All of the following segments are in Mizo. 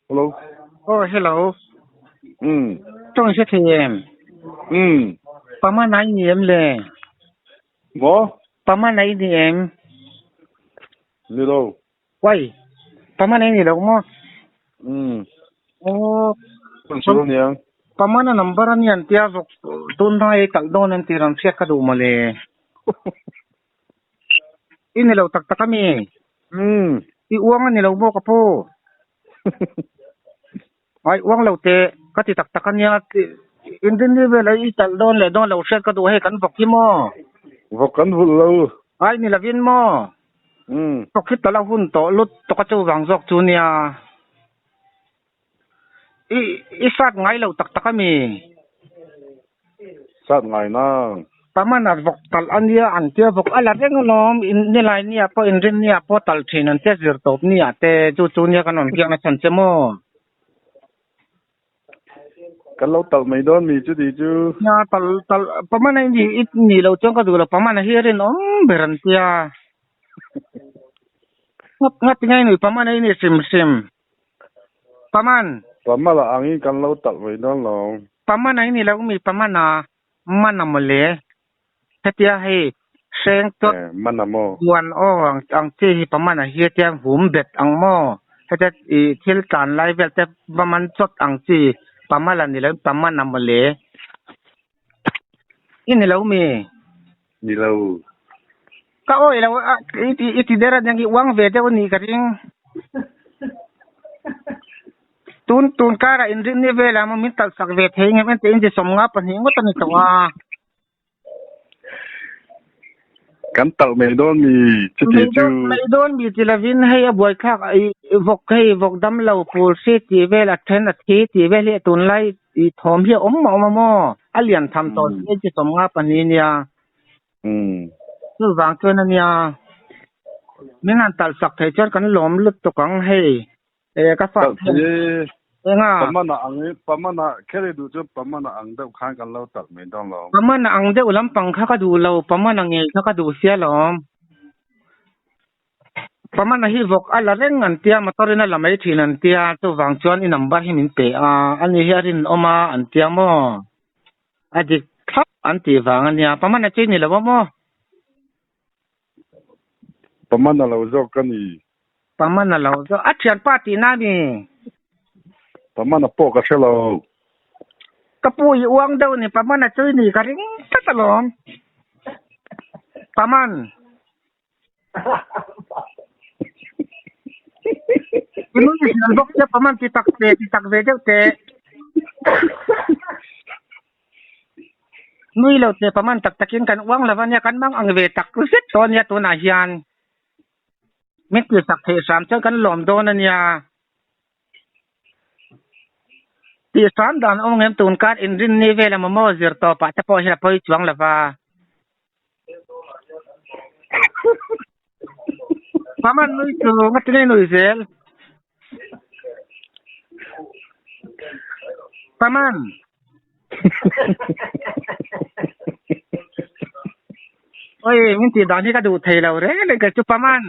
Hello. Oh, hello. Um. Tawng hre thei em? Um. Pamana i ni em le? Maw? Pamana i ni em? Ni lo. Uai, Pamana i ni lo maw? Um. Oh. Kan hril aniang. Pamana number a ni an tia vawk tun hnai ei talh dawn an ti rawn hriat ka duh mawle. I ni lo tak tak a mi? Umm. I uang a ni lo maw ka pu? Ai uang lo teh ka ti tak tak a nia Inrinni vel ah i talh dawn leh dawn lo hriat ka duh hei kan vawk hi maw? Vawk kan vulh lo. Ai ni lovin maw? Umm. Vawk hi talh a hun tawh lut tawk a chuvang zawk chu nia. I i sat ngai lo tak tak a mi? Sat ngai nang. Paman a vawk talh a nia an tia vawk a la reng alawm in nilai nia pawh inrin nia pawh talh thin an tia zir tawp nia te chu chu nia kan rawn biak na chhan che maw? Kan lo talh mai dawn mi chuti chu. Nia talh talh paman a i i nih loh chuan ka duh lo paman a hi a rinawm ber an tia. Nghat nghat tinge i nuih paman a i nih hrim hrim. Paman. Paman a angin kan lo talh mai dawn lo. Paman a i ni lo mi paman a man a mawle. Hetia hei hreng chawt Eh, man a maw? Buan aw ang ang chi hi paman a hi hetia hum bet ang maw? Hetia i thil tlan lai vel te paman chawt ang chi pamal a ni lo paman a mawle. I ni lo mi? Ni lo. Ka awi lo a i ti i ti der aniang i uang ve deuh anih ka ring. Tun tun karah inrinni velah maw min talh sak ve thei ngem ente inti 52 ngawt a ni tawh a. Kan talh mai dawn mi chuti chu. Mai dawn mi ti lovin hei a buaithlak i vawk hei vawk dam lo phul hri tih vel a then a thi tih vel hi tunlai i thawm hi a awm mah awm a maw? A lian tham tawh si chi 52 nia. Chuvang chuan a nia min han talh sak thei chuan kan lawm lutuk ang hei. E ka fa Talh thei e. Enga? Pamana ang i pamana kher i duh chuan pamana ang deuh khan kan lo talh mai dawn lo. Pamana ang deuh lampang kha ka duh lo, pamana ngei kha ka duh sia lawm. Pamana hi vawk a la reng an tia, motor in a la mai thin an tia, chuvang chuan i number hi min pe a, ani hi a rinawm a an tia maw? A dik thlap an tih vang a nia, pamana chu i ni lo a maw? Pamana lo zawk ka ni. Pamana lo zawk, a thianpa tihna a ni. Pamana pawh ka hre lo. Ka pu i uang deuh ni, Pamana chu i ni ka ring tlat alawm. Paman. I nui hmel bawk sia Paman ti tak ve ti tak ve deuh teh. Nui lo teh Paman tak takin kan uang lo ania kan mang ang ve tak zet tawh ania tunah hian. Min ti sak theih hram chuan kan lawm dawn ania. Tih hram dan awm ngem tun kar inrinni vela momo zir tawpah te pawh hian a pawi chuang lova. Paman nui chu ngatinge nui zel. Paman. Oi min tih dan hi ka duh thei lo reng reng kei chu Paman.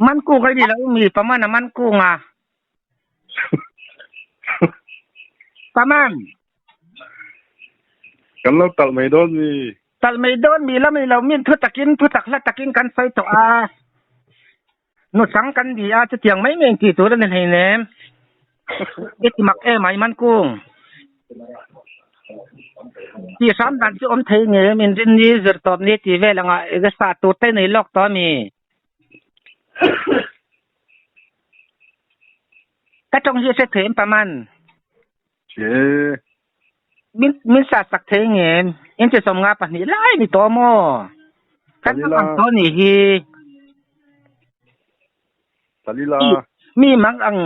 Man kung a ni lo mi Paman a man kung a. Paman. Kan lo talh mai dawn mi. Talh mai dawn mi la mai lo min thu takin thu tak hla takin kan sawi tawh a. Nuchang kan ni a chutiang mai mai tih tur a ni hleinem. I ti mak em ai man kung. Tih hram dan chu awm thei nge min rin ni zir tawp ni tih vel anga i sa tur te nei lawk tawh a mi. Ka tawng hi a hre thei em paman? Che. Min min sa sak thei nge in chi 52 lai ni tawh maw? Kan Talila. ang tawh ni hi. Talila. Mi mang ang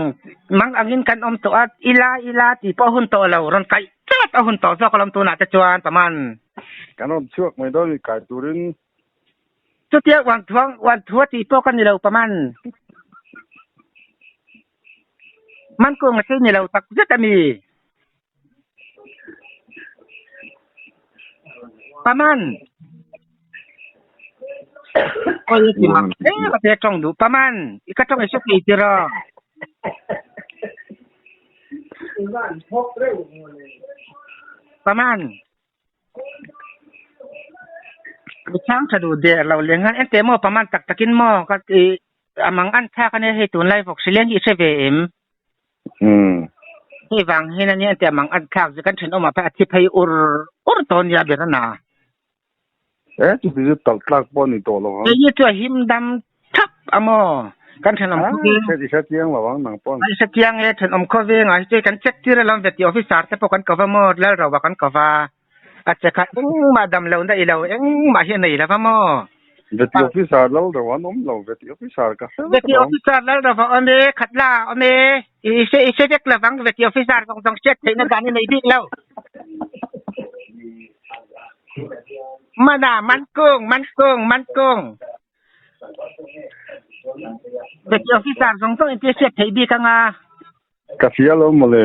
mang angin kan awm tawh a ila ila tih pawh a hun tawh lo rawn kaih chat a hun tawh zawk alawm tunah te chuan paman. Kan rawn chhuak mai dawn i kai turin. Chutia uan thuang uan thua tih pawh ka ni lo paman. Man kung a chei ni lo tak zet a mi. Paman. Oi ti mak e ka te tong du paman i ka tong e se thei tira. Paman Mi chang tha duh der lo leh ngan ente maw paman tak takin maw ka ti a mang an thlak ania hei tunlai vawk hrileng hi i hre ve em? Hei vang hian ania ente a mang an thlak chu kan thenawmah phei a thi phei ur ur tawh ania ber a na. E chuti chu talh tlak pawh a ni tawh lo ang. Hei hi chu a him dam thap a maw? Kan thenawm khawveng. A i hre chiang lo ang nang pawn. A i hre chiang e, thenawm khawveng ah hi chu kan check tir alawm ve tih officer te pawh kan ko va maw, Lalroa kan ko va. A che kha engmah dam lo na i lo, engmah hi a nei lo va maw? Veti officer Lalroa an awm lo, Veti officer ka hre vek Veti alawm. officer Lalroa awm e, Khatla awm e, i hre i hre vek lo vang, Veti officer zawng zawng hriat theihna dan i nei bik lo. Mana mankung mankung mankung Veti officer zawng zawng inti hriat theih bik anga. Ka hria lo mawle.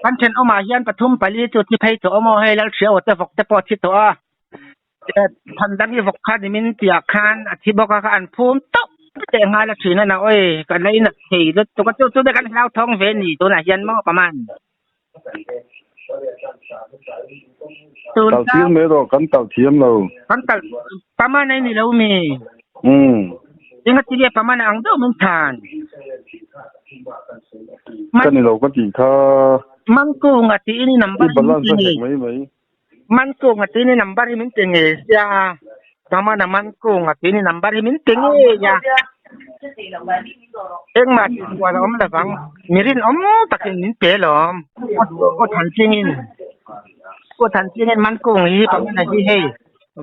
Kan thenawmah hian pathum pali chu thi phei tawh awm aw hei Lalhriaua te vawk te pawh a thi tawh a. Than dang i vawk kha nimin tiah khan a thi bawk a kha an phum tawp teh nghal a thin a na awi ka la inat thei lutuk a chu chu kan hlauthawng ve ni tunah hian maw paman. Tun Tal tir mai rawh kan tal thiam lo. Kan tal paman ai ni lo mi. Um. Enga ti nge paman ang deuh min than. Ka ni lo ka tih kha. Mangkunga tiin i number I balance a hek mai mai. Mangkunga tiin i number hi min pe ngei sia. Pamana Mangkunga tiin i number hi min pe ngei a. Engmah tih sual a awm lovang, mi rinawm takin min pe lawm. Aw than chingin, aw than chingin Mankung hi Pamana hi hei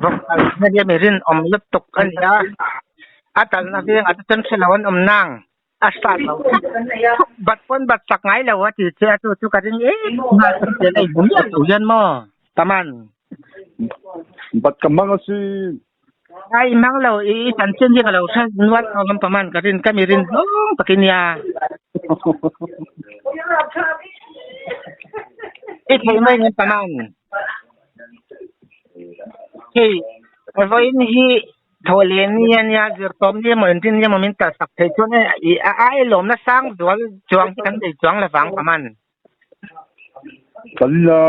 vawk kal na hian mi rinawm lutuk a ni a, a talna veng ah te chuan hre lo an awm nang, a hrat lo thak thuk bat pawn bat sak ngai lo a ti che a, chu chu ka ring em nghal ka ti a, hmu miah lo hian maw Paman. Bat ka hmang asin. Ai mang lo i chanchin hi ka lo hre nual lo lam paman ka rin ka mi rin zawng tak i nia. I thei mai ngem paman. Hei vawiin hi thawhleh ni a nia zirtawp ni emaw inrin ni emaw min kalsak thei chuan i a ai lawmna sang zual chuang hi kan nei chuang lovang paman. Kal ila.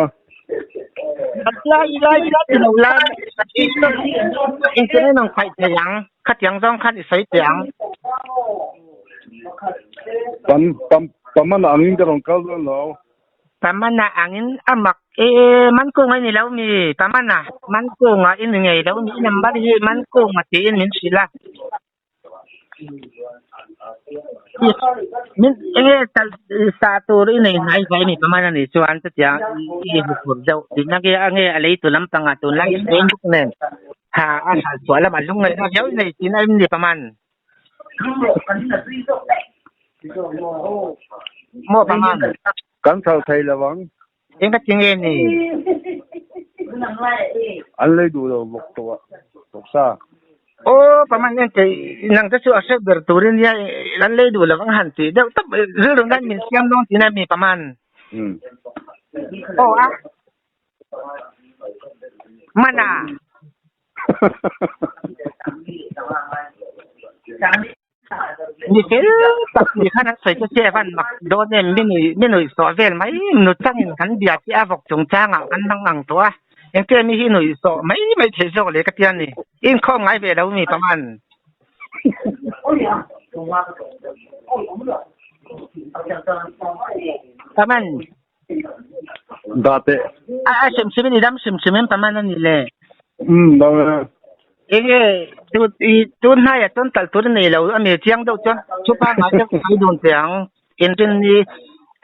Kal ila ila ti lo la engtin nge khaih thei ang khatiang zawng khan i sawi teh ang. Pam pam pamana angin ka rawn kal dawn lo. Pamana angin a mak e Mankung a ni lo mi Pamana Mankung a i ni ngei lo mi i number hi Mankung a tiin min hrilh a. Min enge tal sa tur i nei hnai vai mi paman ani chuan chutiang i hmu phur deuh tihna nge a nge a lei tu lampangah tunlai i hreng bawk nen ha a hral chhuah lamah lungngaihna viau i nei tihna em ni paman? Maw paman? Kan thal thei lo ang. Eng ka ti nge ni? An lei duh lo vawk tawh a, vawksa. Aw, paman en te, nang te chu a hre ber turin nia an lei duh lo ang han tih deuh tawp rilru nan min siam dawn tihna mi paman. Aw a. Mana. Mi fel tak ni khan an sawi che che van mak dawn em mi nui mi nuih sawh vel mai nu changin kan bia chi a vawk chungchangah kan hmang ang tawh a engtia mi hi nuih sawh mai mai theih zawk le ka tia ni inkhawm ngai ve lo mi paman. Paman. Date. A a hrim hrimin i dam hrim hrimin paman a ni le. Um dam e. Enge tu i tun hnaiah chuan tal tur a nei lo a mi chiang deuh chuan thu pangngai deuh sawi dun teh ang. Inrin ni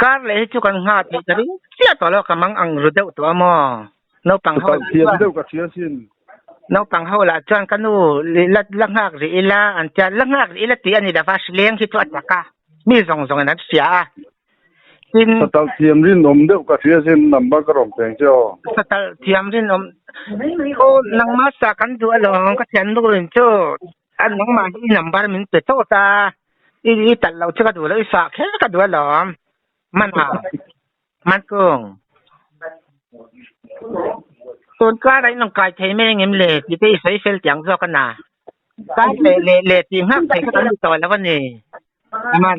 kar leh hi chu kan nghah theih ta ring chiah tawh lo ka mang ang ru deuh tawh a maw. Naupang ho lah chuan deuh ka hria sin. Naupang ho lah chuan ka nu la la nghak rih ila an tia la nghak rih ila tih a ni lova hrileng hi chu a chak a mi zawng zawngin an hria a. Tin. Satal thiam rinawm deuh ka hria sin number ka rawn peng che aw. Satal thiam rinawm aw nangmah sa kan duh alawm ka thian nu in chu a nangmah hi i number min pe tawt a i i talh loh chu ka duh lo i sah kher ka duh alawm man a man kung tun kar ah in rawn kai thei mai angem le tih te i sawi fel tiang zawk a na. Kar leh leh leh tih nghak thei kha kan ni tawh lo a ni. Aman.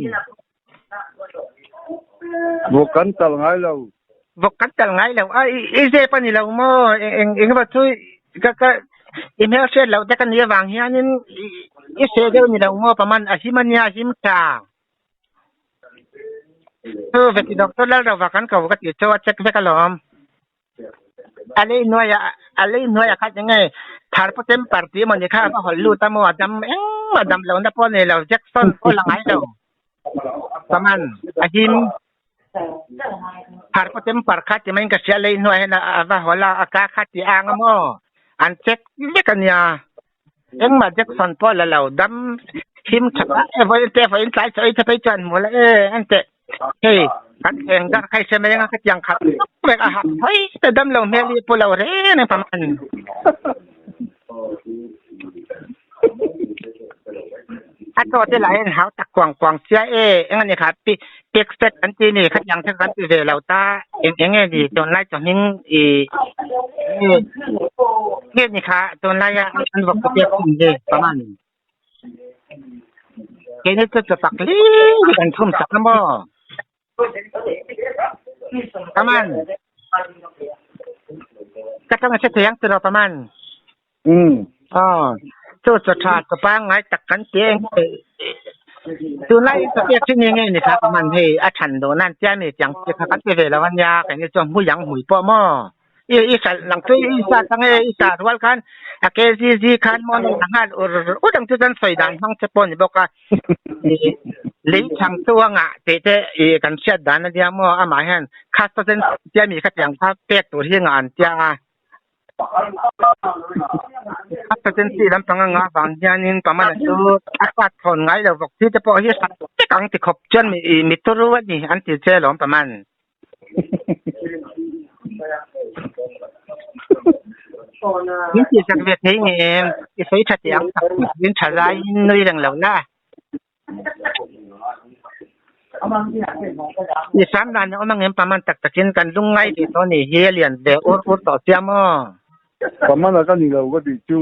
Vawk kan talh ngai lo. Vawk kan talh ngai lo. A i zep a ni lo maw? Eng eng emaw chu ka ka i hmelhriat loh te ka nih avang hianin i seh deuh ni lo maw? Paman a him a nia a him tha. Chu veti doctor Lalrova kan ko ka tih chu a check vek alawm. A lei hnuaiah a lei hnuaiah kha eng nge thar pawh temper tih emaw ni kha a va hawl lut a maw a dam engmah dam lohna pawh a nei lo Jackson pawh la ngai lo Paman a him thar pawh temper kha ti maiin ka hria lei hnuaiah hian a va hawl a a ka kha ti ang a maw an check vek a nia engmah Jackson pawh la lo dam him tha tak e vawiin te vawiin tlai chaw ei te phei chuan hmu la e enteh. Hei, kan thleng dar khai se mai anga khatiang khat tak vek a hak phei te dam lo hmel hi pu lo reng reng paman. A chaw te lah hian hau tak kuang kuang sia e, eng ani kha pi pek set an ti ni khatiang te kan ti ve lo ta eng eng nge ni tunlai chaw hming i nge ni kha tunlai a an vawk pek hun hi paman. Keini chu chaw tak hlim hi kan chhum sak a maw? Paman. Ka tawng a hre thei ang tiraw Paman? Umm. Aw, chu chaw tha chaw pangngai tak kan ti eng tunlai in chaw pek thin nge ni kha Paman hei a than dawn a an tia mi tiang chi kha kan ti ve lo a nia keini chuan hmui ang hmui pawh maw? I i hralh lang chu i sa chang e i sa rual khan a ke zi zi khan maw nang nghal ur ur ang chu chuan sawi dan hmang che pawh a ni bawk a i lei chhang chu a ngah tih te i kan hriat dan a nia maw amah hian khas te chuan tia mi khatiang kha pek tur hi ngah an tia a khas te chuan chi lampang a ngah vang hianin pamana chu a hrat thawn ngai lo vawk thi te pawh hi hrat vek ang ti khawp chuan mi i mi turu a ni an ti che alawm paman. Min tih sak ve thei nge em? I sawi tha teh ang tak min tha laiin nui reng lo la. I sam dan a awm ang em paman tak takin kan lungngai ve tawh a nih hi a lian ve ur ur tawh sia maw? Paman a ka ni lo ka tih chu.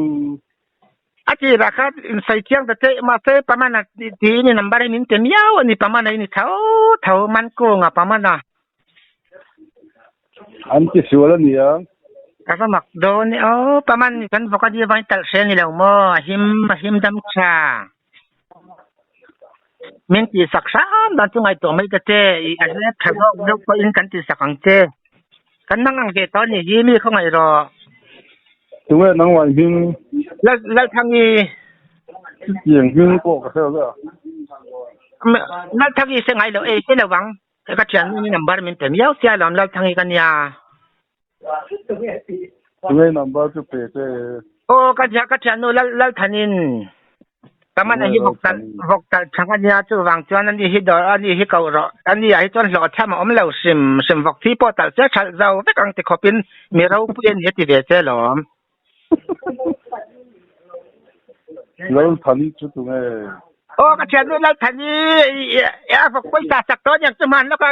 A tirah kha insawi chiang ta che, mahse Pamana tiin i number hi min pe miau a ni, Pamana i ni tho tho, Mankunga Pamana. An ti sual a ni ang. Ka va mak dawn e aw, Paman kan vawk a nia vang i talh hre a ni lo maw, a him a him dam tha. Min tihsak hram dan chu ngaihtuah mai ta che, i a zep tha zawk deuh pawhin kan tihsak ang che. Kan hmang ang ve tawh a ni hi mi khawngaih rawh. Tunge nangmah hming? Lal Lalthangi. Chutiang hming pawh ka hre lo a. Lalthangi se ngai lo ei se lo vang. Ka thiannu ni number min pe miau sia lawm Lalthangi ka nia. Tunge number chu pe che? Aw ka ka thiannu Lal Lalthanin. Taman a hi vawk talh vawk talh chang a nia chuvang chuan ani hi dawr ani hi koh rawh ani ah hi chuan hlawh chham a awm lo hrim hrim vawk thi pawh talh se thalh zo vek ang ti khawpin mi ropui a ni a ti ve che lawm. Lalthani chu tunge? Aw ka thiannu Lalthani a vawk pawisa sak tawh aniang chu hman lawk a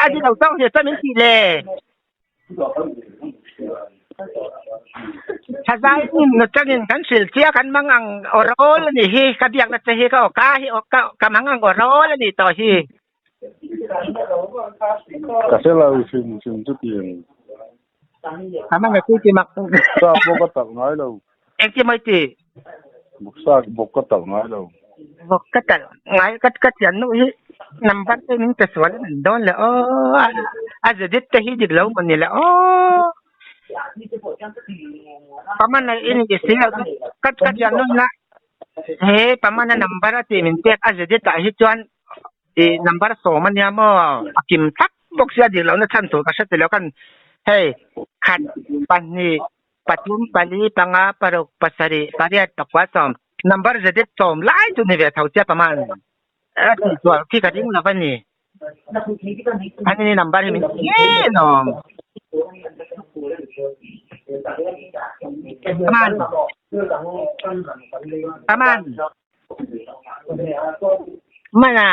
a ni lo tawng hle chuan min tih le. Thazai nutangin kan hrilh chiah kan mang ang aw rawl a nih hi ka biakna che hi ka aw ka hi aw ka ka mang ang aw rawl a nih tawh hi. Ka hre lo hrim hrim chutiang. Ka mang a chu ti mak. Sa pawh ka talh ngai lo. Engtin mawi ti? Vawksa vawk ka talh ngai lo. Vawk ka talh ngai ka ka thian nu hi number te min pe sual an dawn le aw a zedit te hi dik lo maw ni le aw. Pamana in i si lo ka ka thian nu na he pamana number a tih min pek a zedit ah hi chuan i number sawm ania maw a kim tak bawk sia dik lohna chhan tur ka hre ti lo kan hei khat pahnih Pathum, pali, panga, paruk, pasarih, pariat, pakua, sawm. Number zedet sawm lai chu ni ve tho chiah paman. A tih sual khi ka ring lo va ni. Ani ni number hi min ti nge lawm. Paman. Paman. Mana.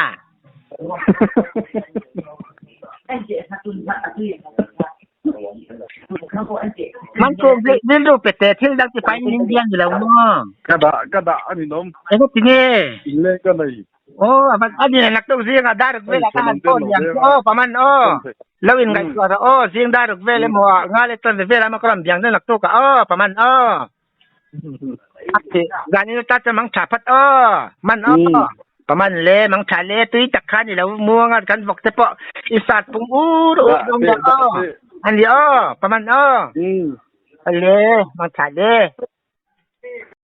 Man chu rilru pe teh thil dang ti pahin min biang ni lo maw? Ka dah ka dah a ni nawm. Eng ti nge? Inleng ka nei. Aw a van a ni nak deuh zingah daruk velah ka han phone liam chu aw paman aw. Lo in ngaihtuah rawh aw zing daruk vel emaw ah nga le chuan ve velah emaw ka rawn biang deuh nak tuk ah aw paman aw. Zanin ata chuan mang tha phat aw man aw. Paman le mang tha le tui tak kha ni lo muanga kan vawk te pawh i sat pung ur ur dawn nia aw. Ani aw paman aw. Ale mang tha le.